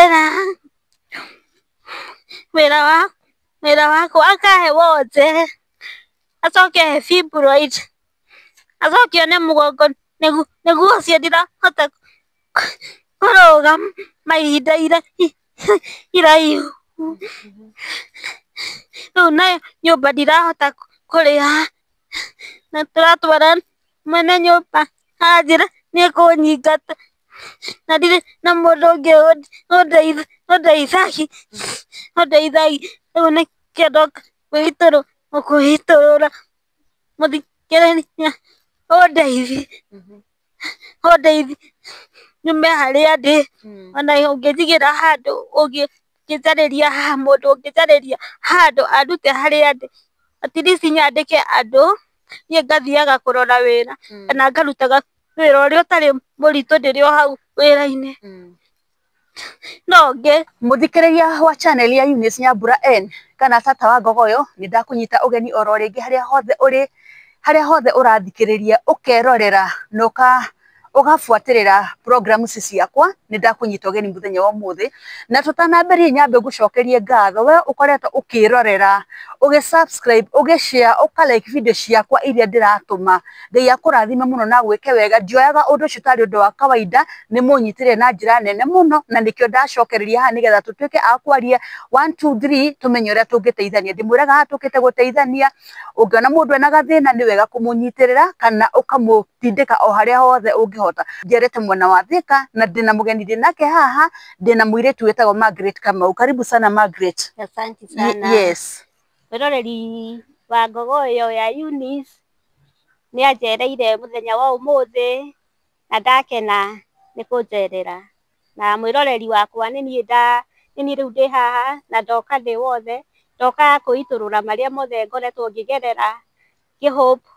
Wĩra wĩra wa wĩra wakwa akahe wonje, acoke ahe fibroid, acoke one mũgongo nĩguo ũcio ndirahota kũrũgama ihinda iraihu. Rĩu nayo nyũmba ndirahota kũrĩha na tũratwara mwene nyũmba aranjĩra nĩ ekũnyingata na ndirĩ na mũndũ ũngĩ ũndeithagia, rĩu nĩkĩo ndoka kwĩitũrũra mũthikĩrĩria ũndeithie, ũndeithie nyume harĩa ndĩ, ona ũngĩnjigĩra handũ ũngĩnjarĩria haha mũndũ ũngĩnjarĩria handũ andute harĩa ndĩ, at least nyandĩke andũ, niĩ ngathiaga kũrora wĩra kana ngarutaga wĩra ũrĩa ũtarĩ mũritũ ndĩrĩ o hau wĩra-inĩ. No ngĩ Mũthikĩrĩria wa channel ya Eunice Nyambura N kana tata wa Ngogoyo, nĩ ndakũnyita ũgeni oro rĩngĩ harĩa hothe ũrĩ, harĩa hothe ũrathikĩrĩria, ũkerorera na ũgabuatĩrĩra programs ciakwa, nĩ ndakũnyita ũgeni mũthenya wa ũmũthĩ. Na tũtanambĩrĩria nyambe ngũcokerie ngatho we ũkoretwo ũkĩrorera, ũgĩ subscribe, ũgĩ share, ũka like video ciakwa iria ndĩratũma. Ngai akũrathime mũno na agwĩke wega. Ndioyaga ũndũ ũcio tarĩ ũndũ wa kawaida, nĩ mũnyitĩrĩre na njĩra nene mũno, na nĩkĩo ndacokereria haha nĩgetha tũtuĩke a kwaria 1 2 3 tũmenye ũrĩa tũngĩteithania. Ndĩmwĩraga haha tũkĩte gũteithania, ũngĩona mũndũ ena gathĩna nĩ wega kũmũnyitĩrĩra kana ũkamũtindĩka o harĩa hothe ũngĩhota. Njerete mwena wa Thika na ndĩna mũgeni ndĩnake haha, ndĩna mũirĩtu wĩtagwo Margaret Kamau. Karibu sana Margaret. Asante sana. Yes. Mwĩroreri wa Ngogoyo ya Eunice nĩ anjereire mũthenya wa ũmũthĩ na ndakena nĩ kũnjerera. Na mwĩroreri wakwa nĩ niĩ nĩ niĩ rĩu ndĩ haha na ndoka ndĩ wothe, ndoka kwĩitũrũra marĩa mothe ngoretwo ngĩgerera, ngĩ hope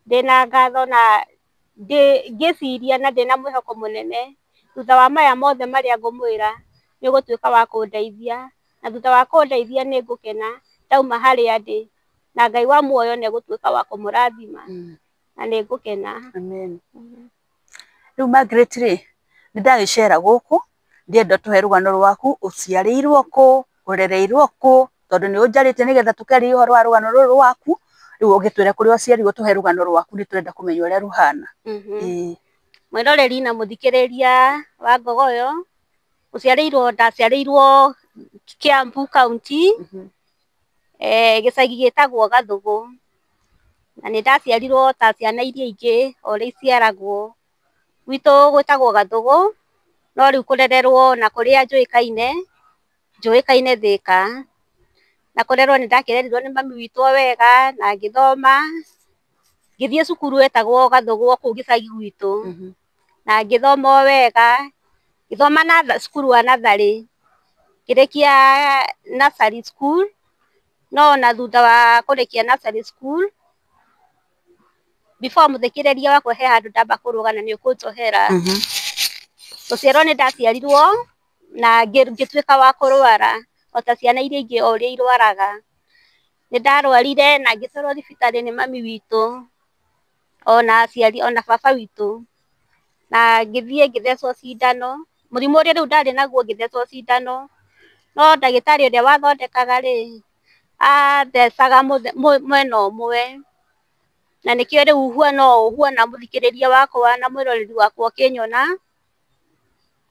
ndĩna ngatho na ngĩciria na ndĩna mwĩhoko mũnene thutha wa maya mothe marĩa ngũmwĩra nĩ ũgũtuĩka wa kũndeithia, na thutha wa kũndeithia nĩ ngũkena ndauma harĩa ndĩ, na Ngai wa muoyo nĩ egũtuĩka wa kũmũrathima na nĩ ngũkena. Amen. Rĩu Margaret rĩ, nĩ ndagĩcera gũkũ, ndĩrenda ũtũhe rũgano rwaku, ũciarĩirwo kũ, ũrereirwo kũ, tondũ nĩ ũnjarĩtie nĩgetha tũkĩarie ũhoro wa rũgano rũrũ rwaku, rĩu ũgĩtwĩre kũrĩa ũciarirwo ũtũhe rũgano rwaku, nĩ tũrenda kũmenya ũrĩa rũhana. Ĩĩ. Mwĩroreri na mũthikĩrĩria wa Ngogoyo, gũciarĩirwo ndaciarĩirwo Kiambu County, gĩcagi gĩtagwo Gathũgũ, na nĩ ndaciarirwo ta ciana iria ingĩ o ũrĩa iciaragwo. Gwitũ gwĩtagwo Gathũgũ, no rĩu kũrererwo na kũrĩa njũĩkaine, njũĩkaine Thĩka, na kũrerwo nĩ ndakĩrerirwo nĩ mami witũ o wega na ngĩthoma, ngĩthiĩ cukuru ĩtagwo Gathũgũ o kũu gĩcagi gwitũ, na ngĩthoma o wega, ngĩthoma na cukuru wa natharĩ, ngĩrĩkia nursery school, no ona thutha wa kũrĩkia nursery school, before mũthikĩrĩria wakwa he handũ ndamba kũrũga na nĩ ũkũnjohera. Gũciarwo nĩ ndaciarirwo na ngĩtuĩka wa kũrwara o ta ciana iria ingĩ o ũrĩa irwaraga. Nĩ ndarwarire na ngĩtwarwo thibitarĩ nĩ mami witũ ona aciari ona baba witũ, na ngĩthiĩ ngĩthecwo cindano, mũrimũ ũrĩa rĩu ndarĩ naguo ngĩthecwo cindano, no ndagĩtarĩ ũrĩa wathondekaga rĩ, athecaga mwena ũmwe, na nĩkĩo rĩu huana ũũ huana mũthikĩrĩria wakwa na mwĩroreri wakwa ũkĩnyona,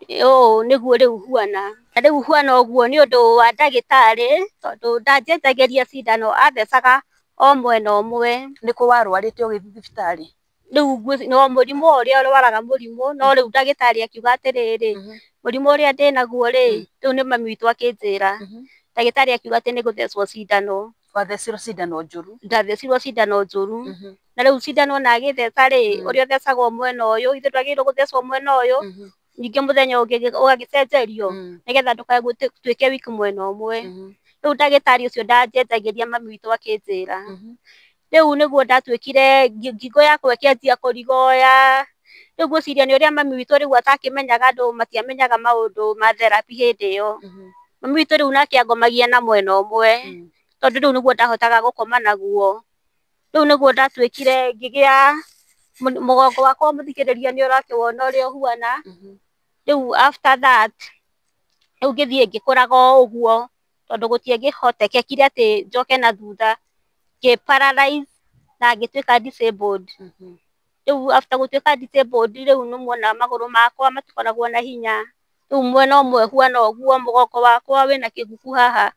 ũũ nĩguo rĩu huana. Na rĩu huana ũguo nĩ ũndũ wa ndagĩtarĩ tondũ ndanjenjagĩria cindano athecaga o mwena ũmwe. Nĩ kũ warwarĩte ũgĩthiĩ thibitarĩ? Rĩu no mũrimũ ũrĩa ũrwaraga mũrimũ, no rĩu ndagĩtarĩ akiuga atĩrĩrĩ, mũrimũ ũrĩa ndĩnaguo rĩ, rĩu nĩ mami witũ akĩnjĩra, ndagĩtarĩ akiuga atĩ nĩ gũthecwo cindano. Wathecirwo cindano njũru? Ndathecirwo cindano njũru, na rĩu cindano ona agĩtheca rĩ, ũrĩa ũthecagwo mwena ũyũ, ithuĩ twagĩrĩirwo gũthecwo mwena ũyũ, ningĩ mũthenya ũngĩ ũgagĩcenjerio nĩgetha ndũgatuĩke weak mwena ũmwe. Rĩu ndagĩtarĩ ũcio ndanjenjagĩria mami witũ akĩnjĩra. Rĩu nĩguo ndatuĩkire ngingo yakwa ĩkĩanjia kũrigoya, rĩu ngwĩciria nĩ ũrĩa mami witũ rĩu atakĩmenyaga andũ matiamenyaga maũndũ ma therapy hĩndĩ ĩyo. Mami witũ rĩu nake angomagia na mwena ũmwe, tondũ rĩu nĩguo ndahotaga gũkoma naguo. Rĩu nĩguo ndatuĩkire ngĩgĩa mũgongo wakwa mũthikĩrĩria nĩ ũrakĩwona ũrĩa ũhuana. Rĩu after that Rĩu ngĩthiĩ ngĩkũraga o ũguo tondũ gũtiangĩhotekekire atĩ njoke na thutha, ngĩ paralyze na ngĩtuĩka disabled. Rĩu after gũtuĩka disabled rĩu nĩ muona magũrũ makwa matikoragwo na hinya, rĩu mwena ũmwe huana ũguo, mũgongo wakwa wĩna kĩguku haha.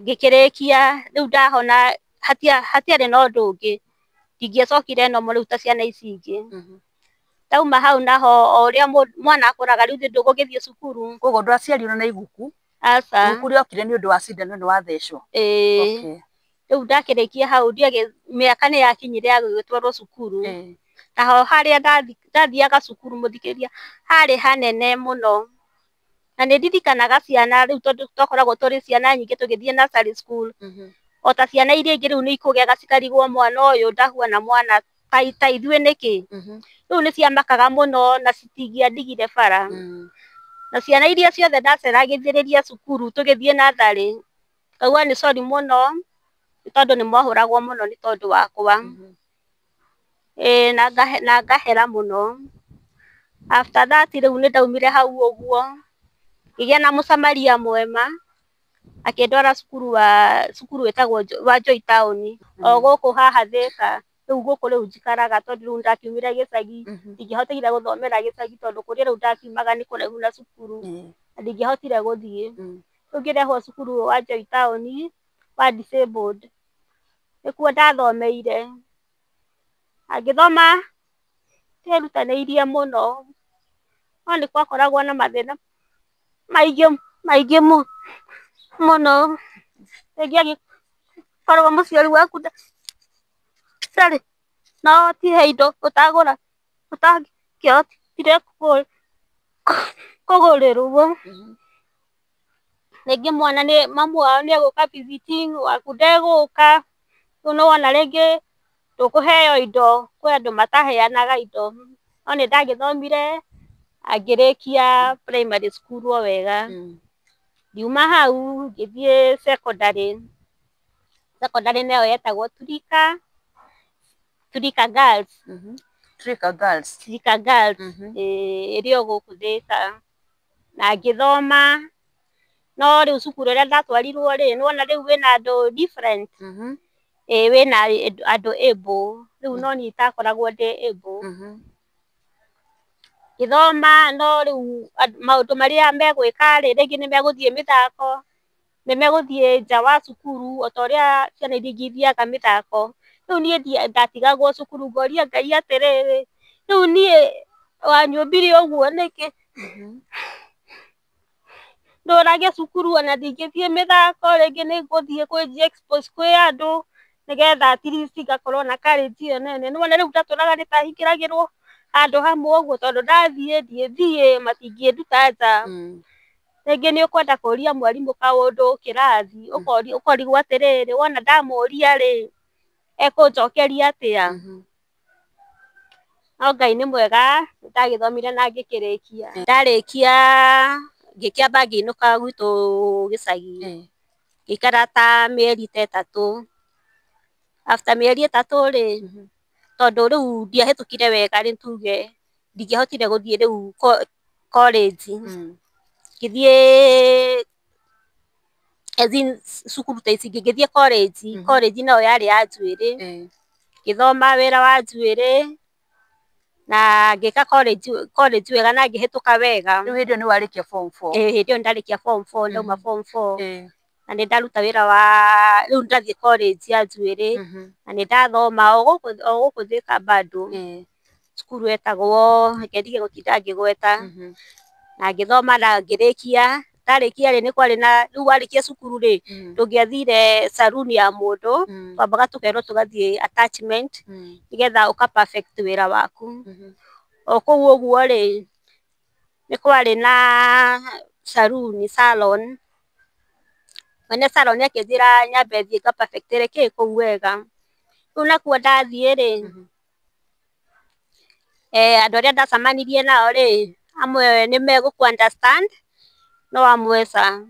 Ngĩkĩrĩkia rĩu ndahona hatiarĩ na ũndũ ũngĩ, ndingĩacokire normal rĩu ta ciana ici ingĩ. Ndauma hau naho o ũrĩa mwana akũraga rĩu ndũgũgĩthiĩ cukuru. Koguo ndwaciarirwo na iguku? Aca. Iguku rĩokire nĩ ũndũ wa cindano ĩno wathecwo? Ĩĩ. Okay. Rĩu ndakĩrĩkia hau mĩaka nĩ yakinyire ya gũgĩtwarwo cukuru. Naho harĩa ndathiaga cukuru mũthikĩrĩria harĩ hanene mũno. Na nĩ ndirikanaga ciana rĩu tondũ twakoragwo tũrĩ ciana nyingĩ tũgĩthiĩ nursery school. O ta ciana iria ingĩ rĩu nĩ ikũgega cikarigwo mwana ũyũ ndahuana mwana ta ithuĩ nĩkĩ. Rĩu nĩ ciamakaga mũno na citingĩandigire bara. Na ciana iria ciothe ndaceragithĩrĩria cukuru tũgĩthiĩ natharĩ, ngaigua nĩ sorry mũno nĩ tondũ nĩ mwahũragwo mũno nĩ tondũ wakwa. Ĩĩ na ngahera mũno. After that rĩu nĩ ndaumire hau ũguo, ngĩgĩa na mũcamaria mwema, akĩndwara cukuru wa cukuru wĩtagwo wa Joy Town, o gũkũ haha Thĩka. Rĩu gũkũ rĩu njikaraga tondũ rĩu ndakiumire gĩcagi, ndingĩahotire gũthomera gĩcagi tondũ kũrĩa rĩu ndakiumaga nĩ kũraihu na cukuru, na ndingĩahotire gũthiĩ. Rĩu ngĩrehwo cukuru wa Joy Town wa disabled, nĩkuo ndathomeire. Na ngĩthoma ndĩrutanĩirie mũno, no nĩ gwakoragwo na mathĩna maingĩ maingĩ mũno. Rĩngĩ angĩkorwo mũciari waku ndarĩ na ũhoti he indo ũtagũra ũtangĩahotire kũgũrĩrwo. Rĩngĩ mwana nĩ mamu wao nĩ egũka visiting waku ndegũka, rĩu nĩ wona rĩngĩ ndũkũheo indo, kwĩ andũ mataheanaga indo. No nĩ ndagĩthomire na ngĩrĩkia primary school o wega. Ngiuma hau ngĩthiĩ secondary, secondary nayo yetagwo Turika, Turika Girls. Turika Girls. Turika Girls, ĩrĩ o gũkũ Thĩka. Na ngĩthoma, no rĩu cukuru ĩrĩa ndatwarirwo rĩ, nĩ wona rĩu wĩna andũ different, ĩĩ wĩna andũ able, rĩu no niĩ itakoragwo ndĩ able. Ngĩthoma no rĩu maũndũ marĩa megwĩka rĩ, rĩngĩ nĩ megũthiĩ mĩthako, nĩ megũthiĩ nja wa cukuru o ta ũrĩa ciana iria ingĩ ithiaga mĩthako. Rĩu niĩ ndatigagwo cukuru ngoria Ngai atĩrĩrĩ, rĩu niĩ wanyũmbire ũguo nĩkĩ? Ndũrage cukuru ona ndingĩthiĩ mĩthako, rĩngĩ nĩ ngũthiĩ kwĩ expose kwĩ andũ nĩgetha at least ngakorwo na courage ĩyo nene. Nĩ wona rĩu ndatũraga nĩ ta hingĩragĩrwo handũ hamwe ũguo tondũ ndathiĩ ndiĩthiĩ matingĩnduta nja. Rĩngĩ nĩ ũkwenda kũria mwarimũ kaũndũ kĩrathi ũkarigwo atĩrĩrĩ, wona ndamũria rĩ, ekũnjokeria atĩa? No Ngai nĩ mwega nĩndagĩthomire na ngĩkĩrĩkia. Ndarĩkia ngĩkĩamba ngĩinũka gwitũ gĩcagi, ngĩikara ta mĩeri ta 3. After mĩeri 3 rĩ, tondũ rĩu ndiahĩtũkire wega rĩ tuge ndingĩahotire gũthiĩ rĩu college, ngĩthiĩ as in cukuru ta ici ingĩ, ngĩthiĩ college, college nayo yarĩ ya njuĩrĩ, ngĩthoma wĩra wa njuĩrĩ na ngĩka college wega na ngĩhĩtũka wega. Rĩu hĩndĩ ĩyo nĩ warĩkia form four? Ĩĩ hĩndĩ ĩyo ndarĩkia form four, ndauma form four na nĩ ndaruta wĩra wa rĩu ndathiĩ college ya njuĩrĩ na nĩ ndathoma o gũkũ Thĩka bado, cukuru etagwo, reke ndige gũtinda ngĩgweta, na ngĩthoma na ngĩrĩkia. Ndarĩkia rĩ, nĩ kwarĩ na rĩu warĩkia cukuru rĩ, ndũngĩathire saruni ya mũndũ, twambaga tũkerwo tũgathiĩ attachment nĩgetha ũka perfect wĩra waku. O kũu ũguo rĩ, nĩ kwarĩ na saruni, salon, mwene salon akĩnjĩra nyambe thiĩ nga perfect kĩ kũu wega. Rĩu nakuo ndathiĩ rĩ, andũ arĩa ndacemanirie nao rĩ, amwe nĩ megũkũ understand no amwe ca.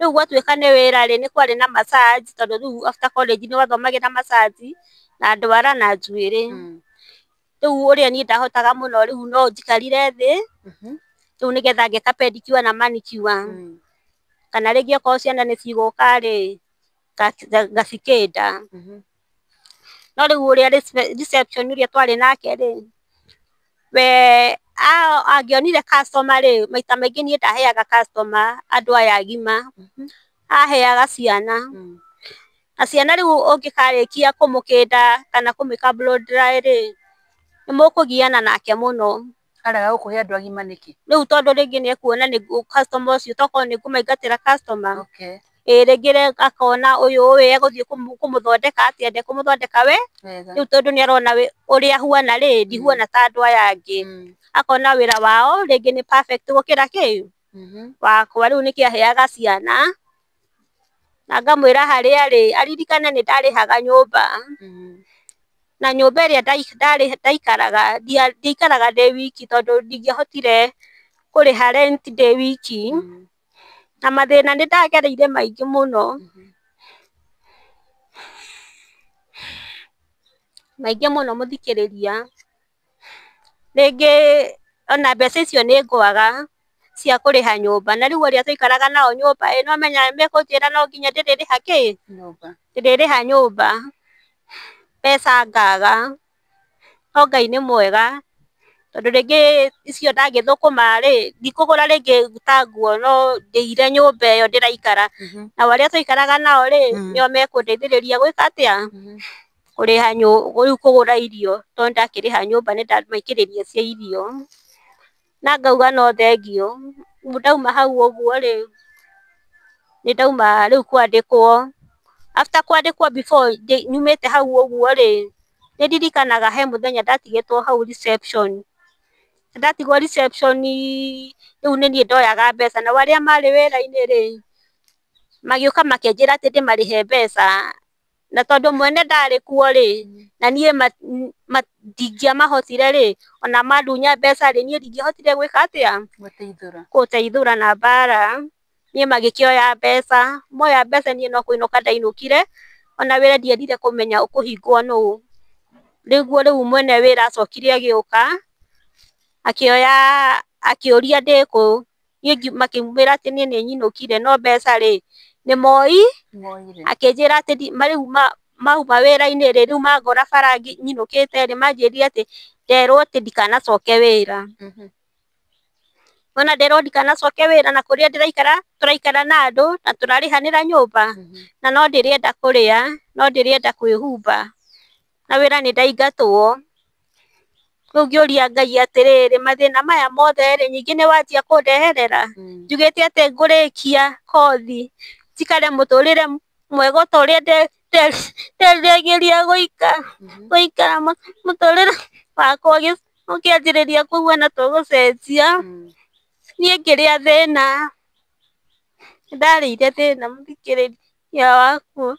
Rĩu gwatuĩka nĩ wĩra rĩ, nĩ kwarĩ na massage tondũ rĩu after college nĩ wathomagĩra massage na ndwara na njuĩrĩ. Rĩu ũrĩa niĩ ndahotaga mũno rĩu no njikarire thĩ. Rĩu nĩgetha ngeka pedicure na manicure. Kana rĩngĩ okorwo ciana nĩ cigũka rĩ, ngacikĩnda. No rĩu ũrĩa reception ũrĩa twarĩ nake rĩ, we angĩonire customer rĩ, maita maingĩ niĩ ndaheaga customer andũ aya agima, aheaga ciana. Na ciana rĩu ũngĩkarĩkia kũmũkĩnda kana kũmĩka blow dry rĩ, nĩ mũkũgiana nake mũno. Arega gũkũhe andũ agima nĩkĩ? Rĩu tondũ rĩngĩ nĩ ekuona nĩ customer ũcio tokorwo nĩ ngũmaingatĩra customer. Okay. Ĩ rĩngĩ akona ũyũ ĩ egũthiĩ kũmũthondeka atĩa, ndekũmũthondeka we. Rĩu tondũ nĩ arona ũrĩa huana rĩ, ndihuana ta andũ aya angĩ. Akona wĩra wao rĩngĩ nĩ perfect gũkĩra kĩ wakwa. Rĩu nĩkĩo aheaga ciana. Na ngamwĩra harĩa rĩ, aririkane nĩ ndarĩhaga nyũmba. Na nyũmba ĩrĩa ndaikaraga, ndiaikaraga ndĩ wiki tondũ ndingĩahotire kũrĩha rent ndĩ wiki. Na mathĩna nĩ ndagereire maingĩ mũno. Maingĩ mũno mũthikĩrĩria. Rĩngĩ ona mbeca icio nĩ ngwaga cia kũrĩha nyũmba. Na rĩu arĩa tũikaraga nao nyũmba ĩ, no menya mekũnjĩra no nginya ndĩrĩrĩha kĩ? Ndĩrĩrĩha nyũmba. Mbeca ngaga. No Ngai nĩ mwega tondũ rĩngĩ icio ndagĩthũkũma rĩ, ndikũgũra rĩngĩ ta nguo no ndĩire nyũmba ĩyo ndĩraikara. Nao arĩa tũikaraga nao rĩ, nĩo mekũndeithĩrĩria gwĩka atĩa? Kũrĩha rĩu kũgũra irio tondũ ndakĩrĩha nyũmba nĩ ndamaikĩrĩria cia irio. Na ngauga no thengiũ. Rĩu ndauma hau ũguo rĩ, nĩ ndauma rĩu kwandĩkwo. After kwandĩkwo before nyumĩte hau ũguo rĩ, nĩ ndirikanaga he mũthenya ndatigĩtwo hau reception. Ndatigwo reception rĩu nĩ niĩ ndoyaga mbeca, nao arĩa marĩ wĩra-inĩ rĩ, magĩũka makĩnjĩra atĩ ndĩmarĩhe mbeca, na tondũ mwene ndarĩ kuo rĩ, na niĩ ndingĩamahotire rĩ, ona mandunya mbeca rĩ, niĩ ndingĩahotire gwĩka atĩa? Gũteithũra na mbara. Niĩ magĩkĩoya mbeca, moya mbeca niĩ no kũinũka ndainũkire, ona wĩra ndiendire kũmenya ũkũhingwo nũũ. Nĩguo rĩu mwene wĩra acokire agĩũka, akĩoya akĩũria ndĩkũ, niĩ makĩmwĩra atĩ niĩ nĩ nyinũkire no mbeca rĩ, nĩ moi, akĩnjĩra atĩ rĩu mauma wĩra-inĩ rĩ, rĩu mangora bara nyinũkĩte rĩ, manjĩrire atĩ nderwo atĩ ndikanacoke wĩra. Wona nderwo ndikanacoke wĩra na kũrĩa ndĩraikara, tũraikara na andũ na tũrarĩhanĩra nyũmba, na no ndĩrenda kũrĩa, no ndĩrenda kwĩhumba, na wĩra nĩ ndaingatwo. Rĩu ngĩũria Ngai atĩrĩrĩ, mathĩna maya mothe rĩ, ningĩ nĩ wanjia kũndeherera? Njugĩte atĩ ngũrĩkia kothi, njikare mũtũrĩre mwega ta ũrĩa nderiragĩria gũikara mũtũrĩre wakwa ũkĩanjĩrĩria kũhuana ta ũgũcenjia. Niĩ ngĩrĩa thĩna, nĩndarĩire thĩna mũthikĩrĩria wakwa.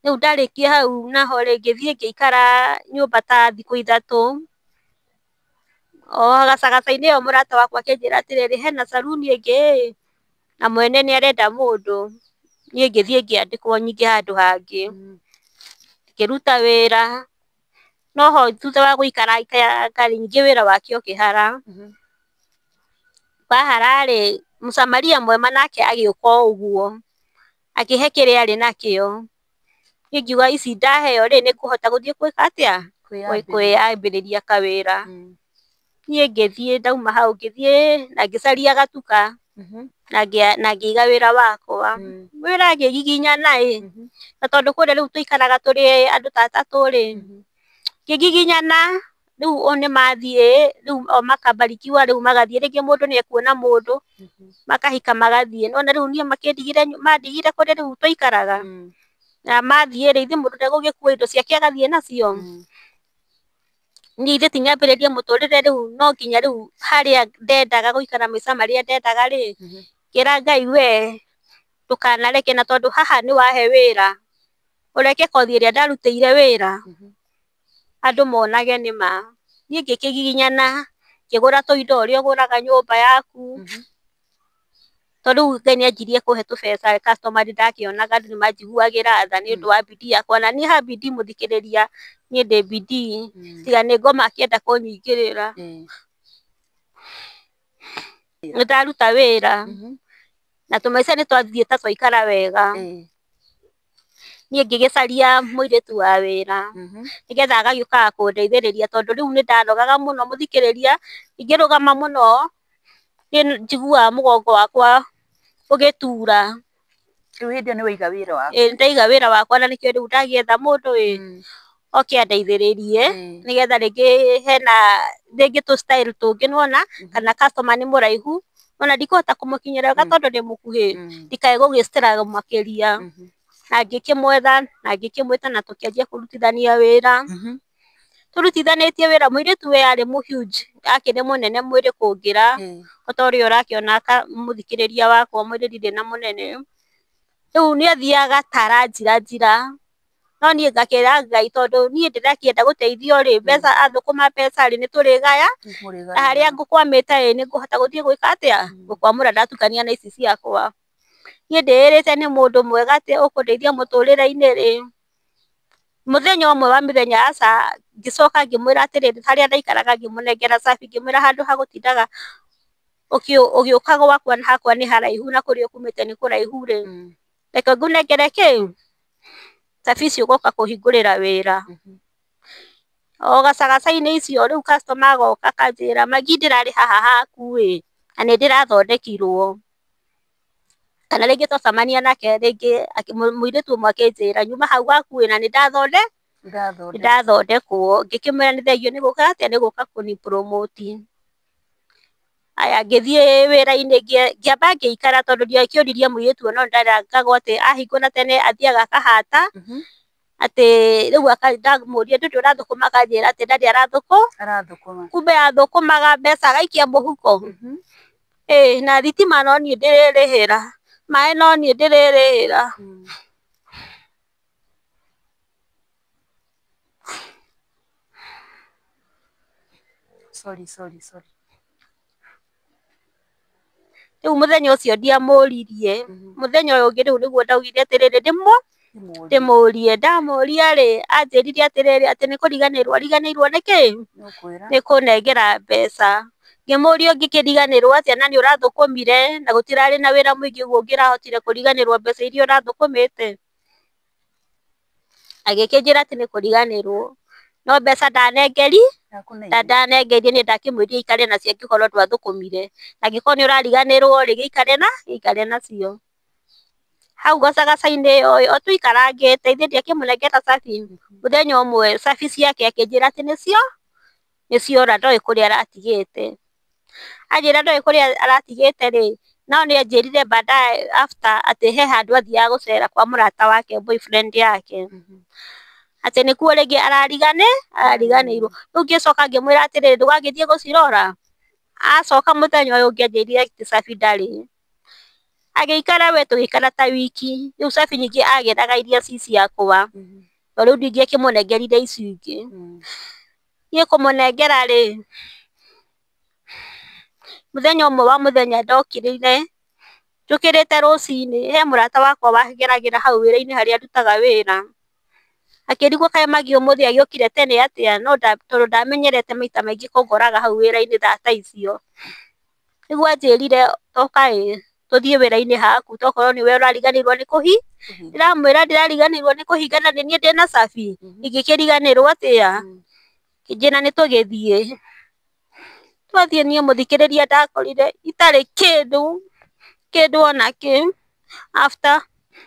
Rĩu ndarĩkia hau naho rĩ, ngĩthiĩ ngĩikara nyũmba ta thikũ ithatũ. O gacagaca-inĩ ĩyo mũrata wakwa akĩnjĩra atĩrĩrĩ, hena caruni ĩngĩ ĩ, na mwene nĩ arenda mũndũ. Niĩ ngĩthiĩ ngĩandĩkwo ningĩ handũ hangĩ. Ngĩruta wĩra, noho thutha wa gũikara ikaranga ningĩ wĩra wake ũkĩhara. Wahara rĩ, mũcamaria mwema nake agĩũka o ũguo, akĩhe kĩrĩa arĩ nakĩo. Niĩ ngiuga ici ndaheo rĩ, nĩ ngũhota gũthiĩ gwĩka atĩa? Kwĩyambĩrĩria kawĩra. Niĩ ngĩthiĩ ndauma hau ngĩthiĩ na ngĩcaria gatuka na ngĩiga wĩra wakwa. Wĩra ngĩgiginyana ĩ, na tondũ kũrĩa rĩu tũikaraga tũrĩ andũ ta atatũ rĩ, ngĩgiginyana rĩu o nĩ mathiĩ rĩu o makabarikiwa rĩu magathiĩ, rĩngĩ mũndũ nĩ ekuona mũndũ makahika magathiĩ. Nĩwona rĩu niĩ makĩndigire mandigire kũrĩa rĩu tũikaraga, na mathiĩ rĩ, ithe mũndũ ndegũgĩkua indo ciake agathiĩ nacio? Niĩ ithe ti nyambĩrĩrie mũtũrĩre rĩu no nginya rĩu harĩa ndendaga gũikara maica marĩa ndendaga rĩ, ngĩra Ngai we ndũkanareke, na tondũ haha nĩ wahe wĩra, ũreke kothi ĩrĩa ndarutĩire wĩra andũ monage nĩ ma. Niĩ ngĩkĩgiginyana, ngĩgũra tũindo ũrĩa ũgũraga nyũmba yaku, tondũ rĩu Ngai nĩ anjirie kũhe tũbeca, customer nĩ ndakĩonaga andũ nĩ manjiguagĩra tha nĩ ũndũ wa bidii yakwa, na niĩ ha bidii mũthikĩrĩria, niĩ ndĩ bidii, tiga nĩ ngoma akĩenda kũnyingĩrĩra. wĩra. Nĩ ndaruta wĩra. Na tũmaica nĩ twathiĩ ta twaikara wega. Niĩ ngĩgĩcaria mũirĩtu wa wĩra nĩgetha agagĩũkaga kũndeithĩrĩria tondũ rĩu nĩ ndanogaga mũno mũthikĩrĩria, ingĩrũgama mũno nĩ njiguaga mũgongo wakwa ũgĩtura. Rĩu hĩndĩ ĩyo nĩ waiga wĩra waku? Ĩĩ nĩndaiga wĩra wakwa na nĩkĩo rĩu ndagĩetha mũndũ ĩ oke andeithĩrĩrie nĩgetha rĩngĩ hena rĩngĩ tũ style tũngĩ nĩwona kana customer nĩ mũraihu ona ndikũhota kũmũkinyĩra wega tondũ ndĩ mũkuhĩ ndikae gũgĩ struggle makĩria. Na ngĩkĩmwetha na ngĩkĩmwĩta na tũkĩanjia kũrutithania wĩra. Tũrutithanĩtie wĩra mũirĩtu we arĩ mũ huge akĩrĩ mũnene mwĩrĩ kũngĩra o ta ũrĩa ũrakĩona mũthikĩrĩria wakwa mwĩrĩ ndirĩ na mũnene. Rĩu nĩ athiaga ta aranjira njira no niĩ ngakĩra Ngai tondũ niĩ ndĩrakĩenda gũteithio rĩ, mbeca athũkũma mbeca rĩ, nĩ tũrĩgaya na harĩa ngũkwamĩte rĩ, nĩ ngũhota gũthiĩ gwĩka atĩa, gũkwamũra ndatukania na ici ciakwa. Niĩ ndĩĩrĩte nĩ mũndũ mwega atĩ ũkũndeithia mũtũrĩre-inĩ rĩ, mũthenya ũmwe wa mĩthenya aca ngĩcoka ngĩmwĩra atĩrĩrĩ, harĩa ndaikaraga ngĩmũnengera cabi ngĩmwĩra handũ ha gũtindaga ũgĩũka gwakwa na hakwa nĩ haraihu na kũrĩa ũkumĩte nĩ kũraihu rĩ, reke ngũnengere kĩ cabi ici ũgoka kũhingũrĩra wĩra. O gacagaca-inĩ icio rĩu customer agoka akanjĩra Maggie ndĩrarĩ haha haku ĩ na nĩ ndĩrathondekirwo. Kana rĩngĩ twacemania nake rĩngĩ mũirĩtu ũmwe akĩnjĩra nyuma hau haku ĩ na nĩ ndathondekwo. Ngĩkĩmwĩra nĩ thengiũ nĩ gũka atĩa nĩ gũka kũni promote. Aya ngĩthiĩ wĩra-inĩ ngĩamba ngĩikara tondũ ndiakĩũririe mũirĩtu ũyũ no nĩndarangagwo atĩ ahingũra tene athiaga akahata atĩ rĩu ndamũria ndũrĩ ũrathũkũma akanjĩra atĩ ndarĩ arathũkũma. Kumbe athũkũmaga mbeca agaikia mũhuko. Ĩ na thitima no niĩ ndĩrĩrĩhĩra, maĩ no niĩ ndĩrĩrĩhĩra. Sorry, sorry, sorry. Rĩu mũthenya ũcio ndiamũririe, mũthenya ũyũ ũngĩ rĩu nĩguo ndaugire atĩrĩrĩ ndĩmũrie. Ndamũria rĩ, anjĩrire atĩrĩrĩ atĩ nĩ kũriganĩrwo ariganĩirwo nĩ kĩ, nĩ kũnengera mbeca. Ngĩmũria ũngĩkĩriganĩrwo atĩa na nĩ ũrathũkũmire na gũtirarĩ na wĩra mũingĩ ũguo ũngĩrahotire kũriganĩrwo mbeca iria ũrathũkũmĩte. Agĩkĩnjĩra atĩ nĩ kũriganĩrwo no mbeca ndanengeri ndanengerie niĩ ndakĩmwĩrire aikare nacio angĩkorwo ndwathũkũmire, angĩkorwo nĩ ũrariganĩrwo rĩ, gĩikare nacio. Hau gacagaca-inĩ ĩyo o tũikarangĩte ithe ndiakĩmũnengera cabi, mũthenya ũmwe cabi ciake akĩnjĩra atĩ nĩcio nĩciora ndoĩ kũrĩa aratigĩte. Anjĩra ndoĩ kũrĩa aratigĩte rĩ, no nĩ anjĩrire baadaye after atĩ he handũ athiaga gũcera kwa mũrata wake boyfriend yake atĩ nĩkuo rĩngĩ arariganĩirwo. Rĩu ngĩcoka ngĩmwĩra atĩrĩrĩ ndũgagĩthiĩ gũcirora. Acoka mũthenya ũyũ ũngĩ anjĩrire atĩ cabi ndarĩ. Agĩikara we tũgĩikara ta wiki, rĩu cabi nyingĩ agĩraga iria ci ciakwa tondũ rĩu ndingĩakĩmũnengerire ici ingĩ. Niĩ kũmũnengera rĩ, mũthenya ũmwe wa mũthenya ndokĩrire njũkĩrĩte rũcinĩ he mũrata wakwa wageragĩra hau wĩra-inĩ harĩa ndutaga wĩra akĩrigwo kaĩ Maggie ũmũthĩ agĩũkire tene atĩa no tondũ ndamenyerete maita maingĩ kũngoraga hau wĩra-inĩ thaa ta icio. Nĩguo anjĩrire toka ĩ tũthiĩ wĩra-inĩ haku tokorwo nĩwe ũrariganĩirwo nĩ kũhi ndĩramwĩra ndĩrariganĩirwo nĩ kũhinga na nĩ niĩ ndĩna cabi ingĩkĩriganĩrwo atĩa. Akĩnjĩra nĩ tũgĩthiĩ. Twathiĩ niĩ mũthikĩrĩria ndakorire itarĩ kĩndũ kĩndũ ona kĩ after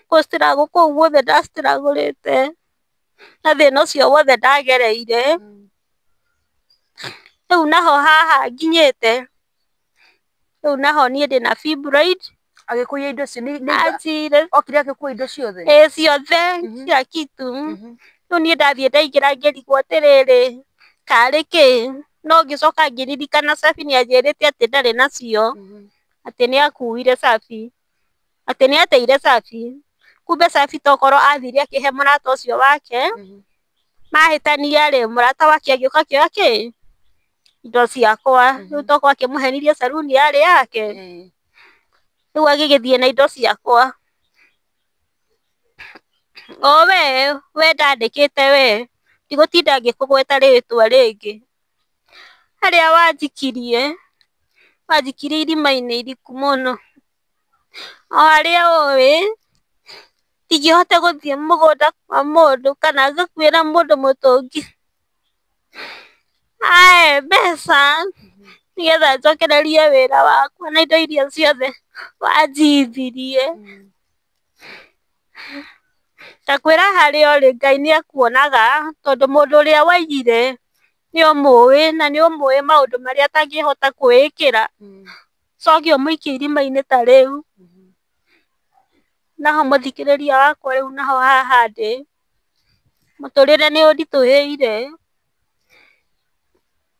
kũ struggle kũu guothe nda struggle na thĩna ũcio wothe ndagereire. Rĩu naho haha nginyĩte rĩu naho niĩ ndĩna fibroid. Agĩkũiya indo icio anjire okire agĩkua indo ciothe? Ĩ ciothe kila kitu. Rĩu niĩ ndathiĩ ndaingĩra ngĩrigwo atĩrĩrĩ karĩ kĩ no ngĩcoka ngĩririkana cabi nĩ anjĩrĩte atĩ ndarĩ nacio atĩ nĩ akuire cabi atĩ nĩ ateire cabi. Kumbe cabi tokorwo athire akĩhe mũrata ũcio wake mahĩtania rĩ, mũrata wake agĩũka akĩoya kĩ indo ciakwa. Rĩu tokorwo akĩmũhenirie saruni yarĩ yake rĩu agĩgĩthiĩ na indo ciakwa. O we we ndandĩkĩte we ndigũtinda ngĩkũgweta rĩtwa rĩngĩ harĩa wanjikirie Wanjikirie irima-inĩ iriku mũno. O harĩa ũĩ, ndingĩhota gũthiĩ mũgũnda kwa mũndũ kana ngakuĩra mũndũ mũtũngi ahe mbeca nĩgetha njokererie wĩra wakwa na indo iria ciothe wanjiyithirie. Ngakwĩra harĩa ũrĩ Ngai nĩ akuonaga tondũ mũndũ ũrĩa waiyire nĩ ũmũĩ na nĩ ũmũĩ maũndũ marĩa atangĩhota kwĩĩkĩra, ũcoke ũmũikie irima-inĩ ta rĩu. Naho mũthikĩrĩria wakwa rĩu naho haha ndĩ, mũtũrĩre nĩ ũnditũhĩire,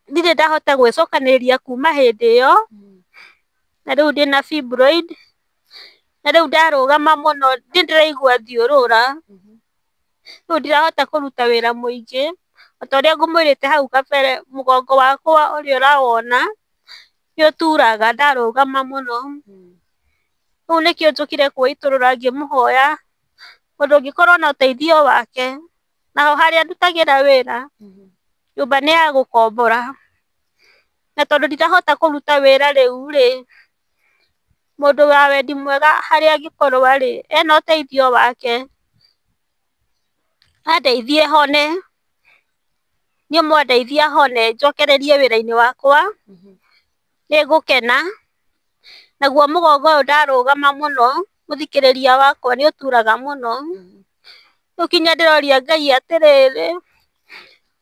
ndirĩ ndahota gwĩcokanĩrĩria kuma hĩndĩ ĩyo, na rĩu ndĩna fibroid, na rĩu ndarũgama mũno nĩ ndĩraigua thiũrũra, rĩu ndirahota kũruta wĩra mũingĩ, o ta ũrĩa ngũmwĩrĩte hau kabere, mũgongo wakwa ũrĩa ũrawona, nĩ ũturaga ndarũgama mũno. Rĩu nĩkĩo njũkire kwĩitũrũra ngĩmũhoya ũndũ ũngĩkorwo na ũteithio wake, naho harĩa ndutagĩra wĩra, nyũmba nĩ ya gũkombora, na tondũ ndirahota kũruta wĩra rĩu rĩ, mũndũ wa wendi mwega harĩa angĩkorwo arĩ ena ũteithio wake, andeithie hone, niĩ mwandeithia hone njokererie wĩra-inĩ wakwa, nĩ ngũkena, naguo mũgongo ũyũ ndarũgama mũno, mũthikĩrĩria wakwa nĩ ũturaga mũno, rĩu nginya ndĩroria Ngai atĩrĩrĩ,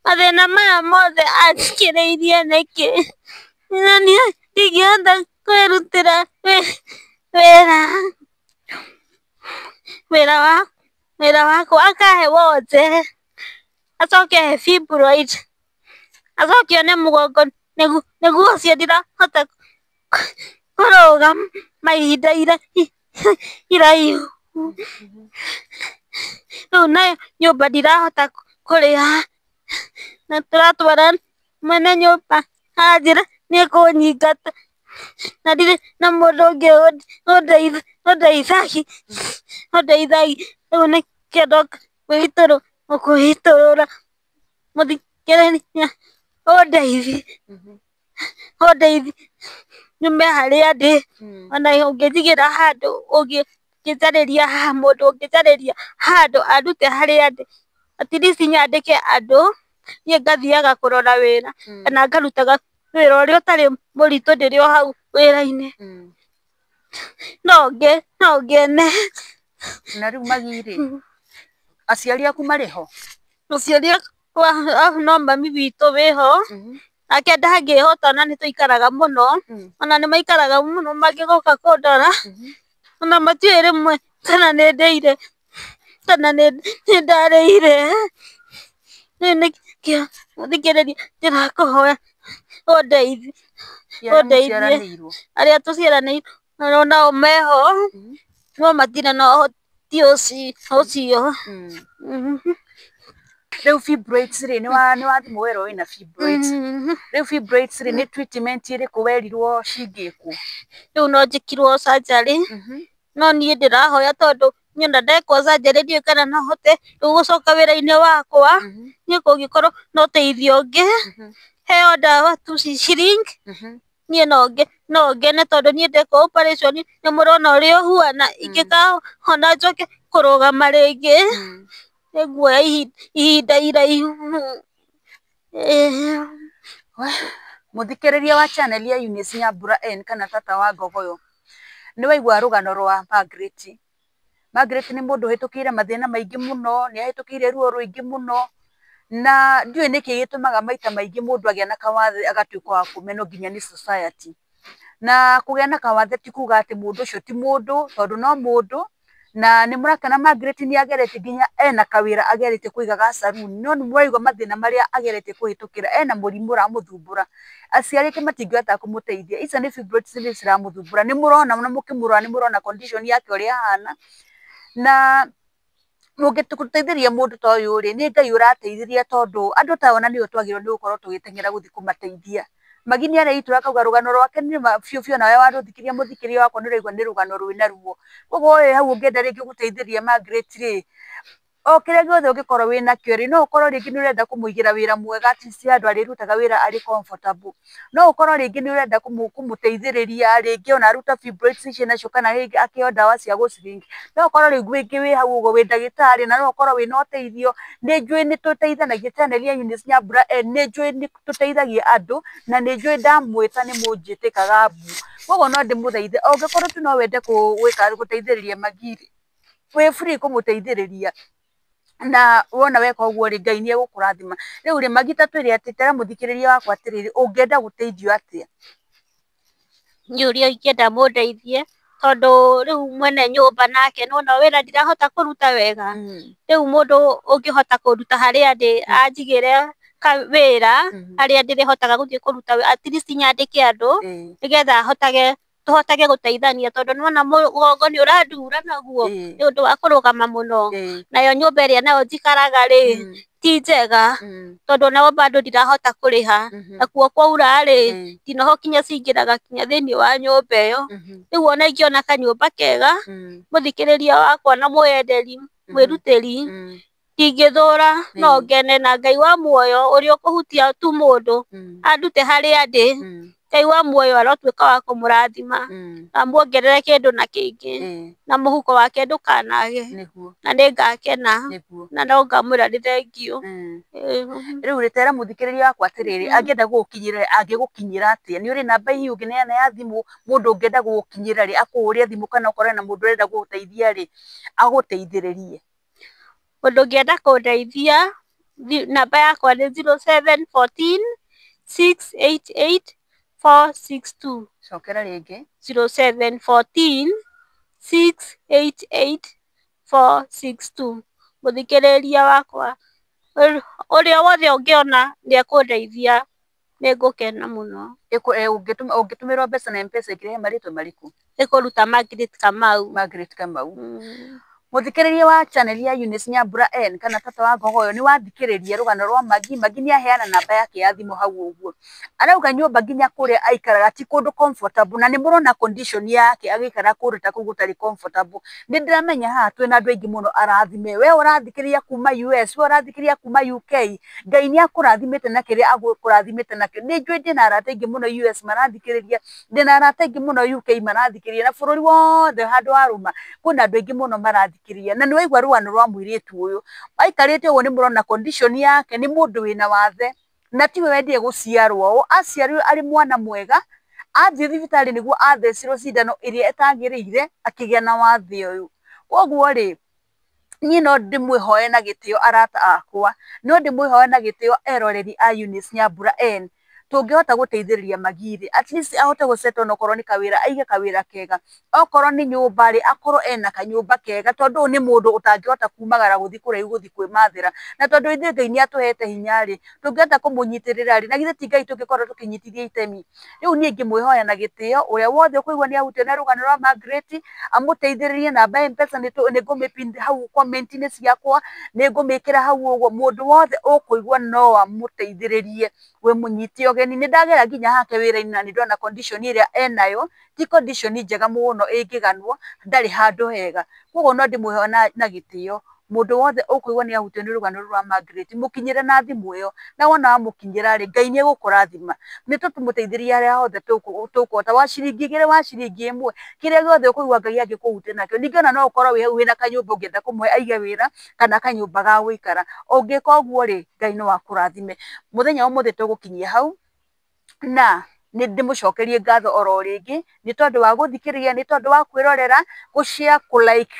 mathĩna maya mothe anjigĩrĩirie nĩkĩ, na niĩ ndingĩhota kwĩrutĩra wĩra, wĩra wakwa akahe wonje, acoke ahe fibroid, acoke one mũgongo nĩguo ũcio ndirahota kũrũgama ihinda iraihu. Rĩu nayo nyũmba ndirahota kũrĩha, na tũratwara mwene nyũmba aranjĩra nĩ ekũnyingata na ndirĩ na mũndũ ũngĩ ũndeithagia, rĩu nĩkĩo ndoka kwĩitũrũra mũthikĩrĩria ũndeithie, ũndeithie nyume harĩa ndĩ, ona ũngĩnjigĩra handũ ũngĩnjarĩria haha mũndũ ũngĩnjarĩria handũ andute harĩa ndĩ, at least nyandĩke andũ, niĩ ngathiaga kũrora wĩra kana ngarutaga wĩra ũrĩa ũtarĩ mũritũ ndĩrĩ o hau wĩra-inĩ, no ngene. Na rĩu Magi rĩ, aciari aku marĩ ho? Aciari akwa no mami witũ wĩho, nake ndangĩhota ona nĩ tũikaraga mũno, ona nĩ maikaraga mũno mangĩgoka kũndora, ona matiũĩ rĩmwe kana nĩ ndĩire kana nĩ ndarĩire. Rĩu nĩkĩo mũthikĩrĩria ndĩrakũhoya ũndeithie, ũndeithie. Arĩa tũciaranĩirwo nao meho, no matirĩ na ũhoti ũcio. Rĩu fibroids rĩ, nĩ wathimwo werwo wĩna fibroids. Rĩu fibroids rĩ, nĩ treatment ĩrĩkũ werirwo cingĩkwo? Rĩu no njĩkirwo surgery, no niĩ ndĩrahoya tondũ niĩ ona ndekwo surgery ndiũĩ kana no hote rĩu gũcoka wĩra-inĩ wakwa, niĩ kũngĩkorwo na ũteithio ũngĩ, heo ndawa tu ciringi, niĩ no ngene tondũ niĩ ndekwo operation nĩ mũrona ũrĩa ũhuana, ingĩkahona njoke kũrũgama rĩngĩ, nĩ nguoya ihinda iraihu. Mũthikĩrĩria wa channel ya Eunice Nyambura N kana tata wa Ngogoyo, nĩ waigua rũgano rwa Margaret. Margaret nĩ mũndũ ũhĩtũkĩire mathĩna maingĩ mũno, nĩ ahĩtũkĩire ruo rũingĩ mũno, na ndiũĩ nĩkĩ gĩtũmaga maita maingĩ mũndũ agĩa na kawathe agatuĩka wa kũmenwo nginya nĩ society. Na kũgĩa na kawathe ti kuga atĩ mũndũ ũcio ti mũndũ, tondũ no mũndũ, na nĩ mũrakĩona Margaret nĩ ageretie nginya ena kawĩra ageretie kũiga ga saruni, no nĩ mũraigua mathĩna marĩa ageretie kũhĩtũkĩra, ena mũrimũ ũramũthumbũra, aciari ake matingĩhota kũmũteithia, icio nĩ fibroids ciramũthumbũra, nĩ mũrona ona mũkĩmũrora nĩ mũrona condition yake ũrĩa ĩhana, na mũngĩteithĩrĩria mũndũ ta ũyũ rĩ, nĩ Ngai ũrateithĩrĩria tondũ andũ ta aya ona nĩo twagĩrĩirwo nĩ gũkorwo tũgĩteng'era gũthiĩ kũmateithia. Magi nĩ areitũra akauga rũgano rwake nĩ ma biũ biũ, nawe warũthikĩrĩria mũthikĩrĩria wakwa nĩ ũraigua nĩ rũgano rwĩna ruo. Koguo wĩ hau ũngĩenda rĩngĩ gũteithĩrĩria Margaret rĩ, O kĩrĩa gĩothe ũngĩkorwo wĩna kĩo rĩ, no ũkorwo rĩngĩ nĩ ũrenda kũmũigĩra wĩra mwega at least handũ arĩrutaga wĩra arĩ comfortable. No ũkorwo rĩngĩ nĩ ũrenda kũmũteithĩrĩria rĩngĩ ona arute fibroids icio nacio kana rĩngĩ akĩheo ndawa cia gũ shrink. No ũkorwo rĩu rĩngĩ wĩ hau ũguo wĩ ndagĩtarĩ na no ũkorwo wĩna ũteithio. Nĩ njũĩ nĩ tũteithanagia channel ya Eunice Nyambura nĩ njũĩ nĩ tũteithagia andũ na nĩ njũĩ ndamwĩta nĩ mũnjĩtĩkaga mbu. Koguo no ndĩmũthaithe ũngĩkorwo tu no wende gwĩka gũteithĩrĩria Maggie rĩ, wĩ free kũmũteithĩrĩria na wona weka ũguo rĩ, Ngai nĩ egũkũrathima. Rĩu rĩ, Maggie ta twĩre atĩ, tera mũthikĩrĩria wakwa atĩrĩrĩ, ũngĩenda gũteithio atĩa? Niĩ ũrĩa ingĩenda mũndeithie tondũ rĩu mwene nyũmba nake nĩwona wĩra ndirahota kũruta wega. Rĩu mũndũ ũngĩhota kũnduta harĩa ndĩ anjigĩre wĩra harĩa ndĩrĩhotaga gũthiĩ kũruta at least nyandĩke andũ nĩgetha hotage tũhotage gũteithania tondũ nĩwona mũgongo nĩ ũrandura naguo nĩ ũndũ wa kũrũgama mũno. Nayo nyũmba ĩrĩa nayo njikaraga rĩ ti njega tondũ nao bado ndirahota kũrĩha nakuo kwaura rĩ ndinoho kinya cingĩraga kinya thĩinĩ wa nyũmba ĩyo. Rĩu ona ingĩona kanyũmba kega mũthikĩrĩria wakwa na mwenderi mwĩrutĩri ndingĩthũra no ngene na Ngai wa muoyo ũrĩa ũkũhutia tu mũndũ andute harĩa ndĩ. Ngai wa muoyo arotuĩka wa kũmũrathima na amuongerere kĩndũ na kĩngĩ na mũhuko wake ndũkanage na nĩngakena na no ngamwĩra nĩ thengiũ. Rĩu rĩ, tera mũthikĩrĩria wakwa atĩrĩrĩ, angĩenda gũgũkinyĩra angĩgũkinyĩra atĩa? Nĩ ũrĩ namba hihi ũngĩneana ya thimũ mũndũ ũngĩenda gũgũkinyĩra rĩ, akũhũrĩre thimũ kana ũkorane na mũndũ ũrenda gũgũteithia rĩ, agũteithĩrĩrie? Mũndũ ũngĩenda kũndeithia namba yakwa nĩ 0714 688 462. Cokera rĩngĩ. 0714 688 462. Mũthikĩrĩria wakwa ũrĩa wothe ũngĩona nĩ ekũndeithia nĩ ngũkena mũno. Ũngĩtũmĩrwo mbeca na M-Pesa ĩkĩrehe marĩtwa marĩkũ? Ĩkũruta Margaret Kamau. Margaret Kamau. Mũthikĩrĩria wa channel ya Eunice Nyambura N kana tata wa Ngogoyo nĩ wathikĩrĩria rũgano rwa Maggie. Maggie nĩ aheana namba yake ya thimũ hau ũguo. Arauga nyũmba nginya kũrĩa aikaraga ti kũndũ comfortable na nĩ mũrona condition yake agĩikara kũndũ ta kũu gũtarĩ comfortable. Nĩ ndĩramenya haha twĩna andũ aingĩ mũno arathime. We ũrathikĩrĩria kuma US, we ũrathikĩrĩria kuma UK, Ngai nĩ akũrathimĩte na kĩrĩa agũkũrathimĩte nakĩo. Nĩ njũĩ ndĩna arata aingĩ mũno US marathikĩrĩria, ndĩna arata aingĩ mũno UK marathikĩrĩria na bũrũri wothe handũ warũma kwĩna andũ aingĩ mũno marathikĩrĩria. Na nĩ waigua rũgano rwa mũirĩtu ũyũ aikarĩte ũguo nĩ mũrona condition yake nĩ mũndũ wĩna wathe na tiwe wendire gũciarwo ũũ, aciarirwo arĩ mwana mwega, athiĩ thibitarĩ nĩguo athecirwo cindano ĩrĩa ĩtagĩrĩire akĩgĩa na wathe ũyũ. Koguo rĩ, niĩ no ndĩmwĩhoe na gĩtĩo arata akwa, no ndĩmwĩhoe na gĩtĩo eroreri a Eunice Nyambura N, tũngĩhota gũteithĩrĩria Maggie rĩ, at least ahote gũ settle onokorwo nĩ kawĩra aige kawĩra kega, okorwo nĩ nyũmba rĩ, akorwo ena kanyũmba kega tondũ ũyũ nĩ mũndũ ũtangĩhota kumagara gũthiĩ kũraihu gũthiĩ kwĩmathĩra, na tondũ ithuĩ Ngai nĩ atũhete hinya rĩ, tũngĩhota kũmũnyitĩrĩra rĩ, na githĩ ti Ngai tũngĩkorwo tũkĩnyitithia itemi. Rĩu niĩ ingĩmwĩhoya na gĩtĩo ũrĩa wothe ũkũigua nĩ ahutio nĩ rũgano rwa Margaret, amũteithĩrĩrie namba ya M-Pesa nĩ ngũmĩ pin hau comment-inĩ ciakwa, nĩ ngũmĩkĩra hau ũguo, mũndũ wothe ũkũigua no amũteithĩrĩrie wĩ mũnyite ũgeni. Nĩ ndagera nginya hake wĩra-inĩ na nĩ ndona condition ĩrĩa enayo ti condition njega mũno ĩngĩganwo, ndarĩ handũ hega. Koguo no ndĩmwĩhoe na gĩtĩo mũndũ wothe ũkũigua nĩ ahutio nĩ rũgano rũrũ rwa Margaret mũkinyĩre na thimũ ĩyo, na wona wamũkinyĩra rĩ, Ngai nĩ egũkũrathima. Nĩ tũmũteithĩrĩrie harĩa hothe tũkũhota, wa ciringi igĩrĩ, wa ciringi ĩmwe, kĩrĩa gĩothe ũkũigua Ngai angĩkũhutia nakĩo. Ningĩ ona no ũkorwo wĩ hau wĩna kanyũmba ũngĩenda kũmũhe aige wĩra kana kanyũmba ga gũikara. Ũngĩka ũguo rĩ, Ngai no akũrathime. Mũthenya wa ũmũthĩ tũgũkinyia hau na nĩ ndĩmũcokerie ngatho oro rĩngĩ nĩ tondũ wa gũthikĩrĩria, nĩ tondũ wa kwĩrorera, gũ share, kũ like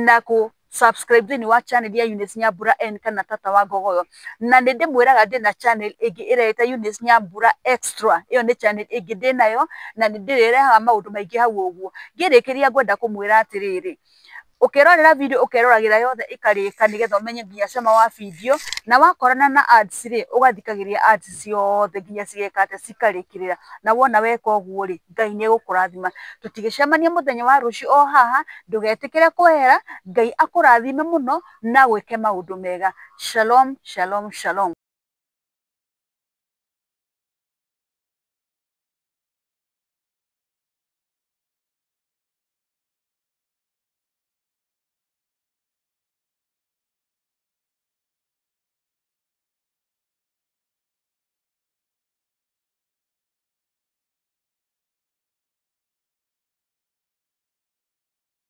na kũ subscribe thĩinĩ wa channel ya Eunice Nyambura N kana tata wa Ngogoyo. Na nĩ ndĩmwĩraga ndĩna channel ĩngĩ ĩreĩta Eunice Nyambura Extra, ĩyo nĩ channel ĩngĩ ndĩnayo na nĩ ndĩrĩrehaga maũndũ maingĩ hau ũguo. Ngĩrĩkĩria ngwenda kũmwĩra atĩrĩrĩ, ũkĩrorera video ũkeroragĩra yothe ĩkarĩka nĩgetha ũmenye nginya cama wa video, na wakorana na ads rĩ, ũgathikagĩrĩria ads ciothe nginya cigeka atĩa, cikarĩkĩrĩra. Na wona weka ũguo rĩ, Ngai nĩ egũkũrathima. Tũtigĩcemania mũthenya wa rũciũ o haha, ndũgetĩkĩre kwehera, Ngai akũrathime mũno na agwĩke maũndũ mega. Shalom, shalom, shalom.